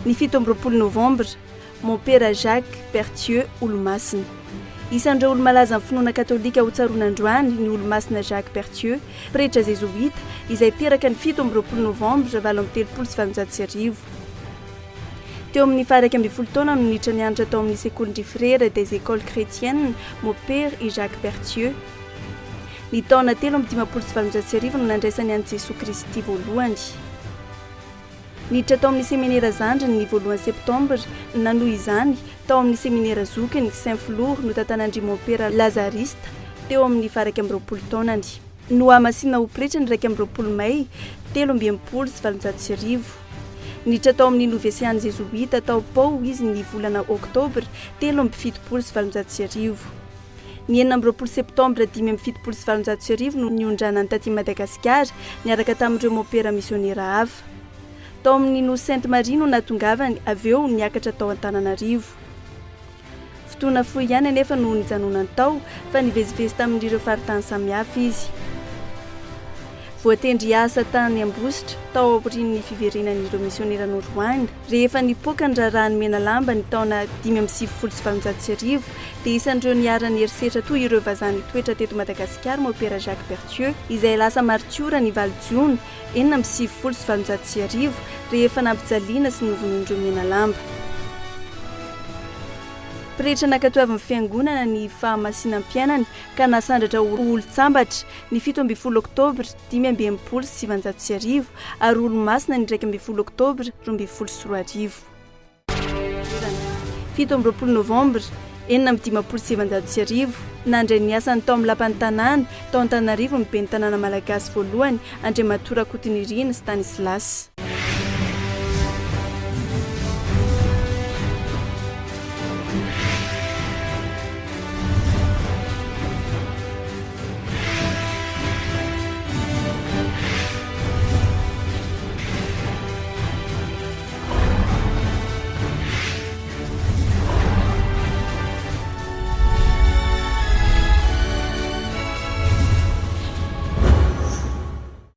Ny 27 novambra, Mompera Jacques Berthieu, Olomasina. Isan'ireo olo-malaza amin'ny finoana katolika hotsaroana androany ny Olomasina Jacques Berthieu, pretra zezoita, izay teraka ny 27 novambra 1838. Teo amin'ny faha-11 taona no niditra nianatra tao amin'ny sekolin-dry Frera des Écoles Chrétiennes Mopera i Jacques Berthieu. Ny taona 1853 no nandraisany an'i Jesoa Kristy voalohany. Niditra tao amin'ny seminera zandriny ny voalohany septambra, nanohy izany tao amin'ny seminera zokiny, Saint Flour, notantanan-dry Mompera Lazarista, teo amin'ny faha-21 taonany. Nohamasinina ho pretra ny 21 may 1863. Niditra tao amin'ny novesian'ny Zezoita tao Pau izy ny volana oktobra 1873. Ny 26 septambra 1875 no niondranany taty Madagasikara niaraka tamin'ireo mompera misionera hafa. Tao amin'ny Nosy Sainte Marie no nahatongavany, avy eo niakatra tao Antananarivo. Fotoana fohy ihany anefa no nijanonany tao fa nivezivezy tamin'ireo faritany samihafa izy. Voatendry hiasa tany Ambositra tao aorian'ny fiverenan'ireo misionera noroahina. Rehefa nipoaka ny raharahan'ny Menalamba ny taona 1895 dia isan'ireo niharan'ny herisetra toy ireo vazaha nitoetra teto Madagasikara Mompera Jacques Berthieu izay lasa maritiora ny valo jona 1896 rehefa nampijaliana sy novonoin'ireo Menalamba. Pretra nankatoavin'ny Fiangonana ny fahamasinam-piainany ka nasandratra ho olon-tsambatra ny 17 oktobra 1965 ary olo-masina ny 11 oktobra 2012. 27 novambra 1956, nandray ny asany tao amin'ny lapan'ny tanàna tao Antananarivo ny ben'ny tanàna malagasy voalohany Andriamatoa Rakotonirina Stanislas.